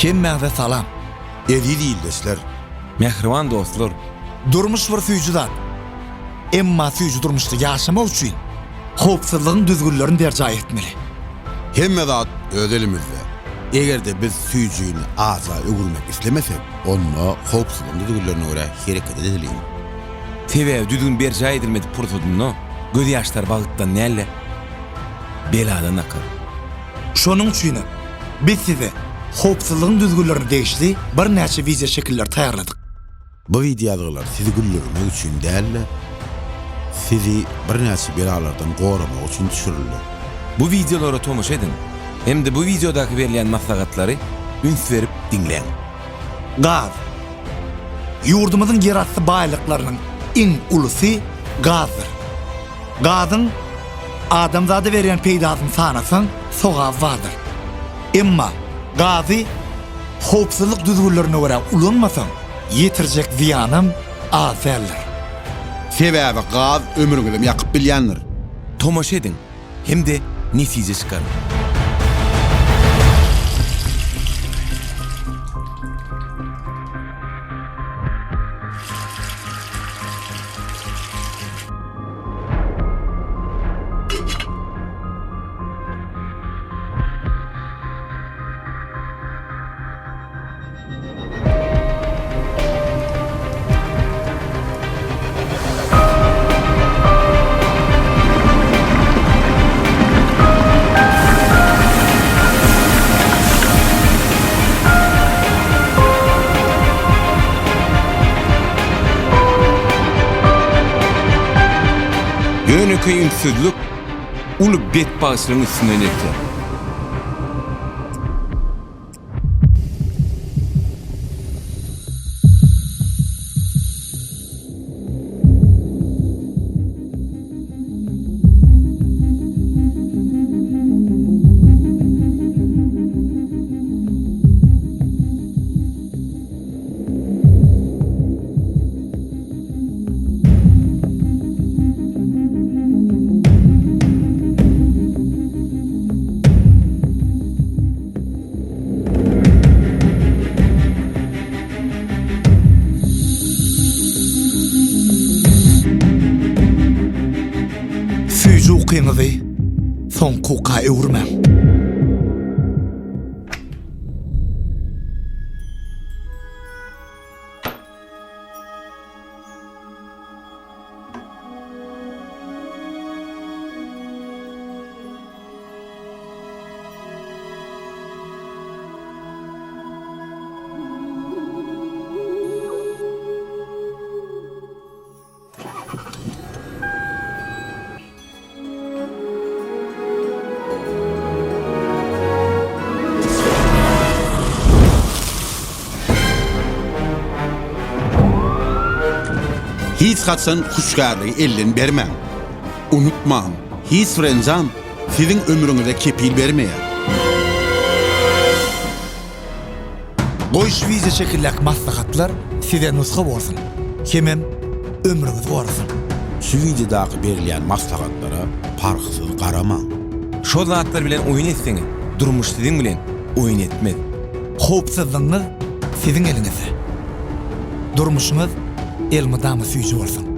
Hemmäňize salam. Eziz ildeşler! Mähriban dostlar! Durmuş bir süýji zat. Emma süýji durmuşda ýaşamak üçin howpsuzlygyň düzgünlerini berjaý etmeli. Hemme zat öz elimizde. Eger-de biz süýjini aja öwürmek islemesek, onda howpsuzlygyň düzgünlerine görä hereket edeliň. Sebäbi düzgün berjaý edilmedik pursadynda gözýaşlar bagtdan däl-de, beladan akar. Şonuň üçinem biz size howpsuzlygyň düzgünlerine degişli birnäçe wideoşekilleri taýýarladyk. Bu wideoýazgylar sizi güldürmek üçin däl-de, sizi birnäçe belalardan goramak üçin düşürildi. Bu wideolara tomaşa ediň hem-de bu wideodaky berilýän maslahatlary üns berip diňläň. Gaz. Ýurdumyzyň ýerasty baýlyklarynyň iň ulusy gazdyr. Gazyň adamzada berýän peýdasyny sanasaň, sogaby bardyr. Emma gazy howpsuzlyk düzgünlerine görä ulanmasaň, ýetirjek zyýanam az däldir. Sebäbi gaz ömrüňizem ýakyp bilýändir. Tomaşa ediň hem-de netije çykaryň. Ýönekeý ünssüzlik uly betbagtçylygyň üstünden eltýär. Süýji ukyňyzy soňky uka öwürmäň. Hiç haçan hüşgärligi elden bermäň. Unutmaň, hiç bir enjam siziň ömrüňize kepil bermeýär. Goý şu wideo şekildäki maslahatlar size nusga bolsun hemem ömrüňizi gorasyn. Şu wideodaky berilýän maslahatlara parhsyz garamaň. Şol zatlar bilen oýun etseňiz, durmuş siziň bilen oýun etmez. Howpsuzlygyňyz siziň eliňizde. Durmuşyňyz elmydama süýji bolsun.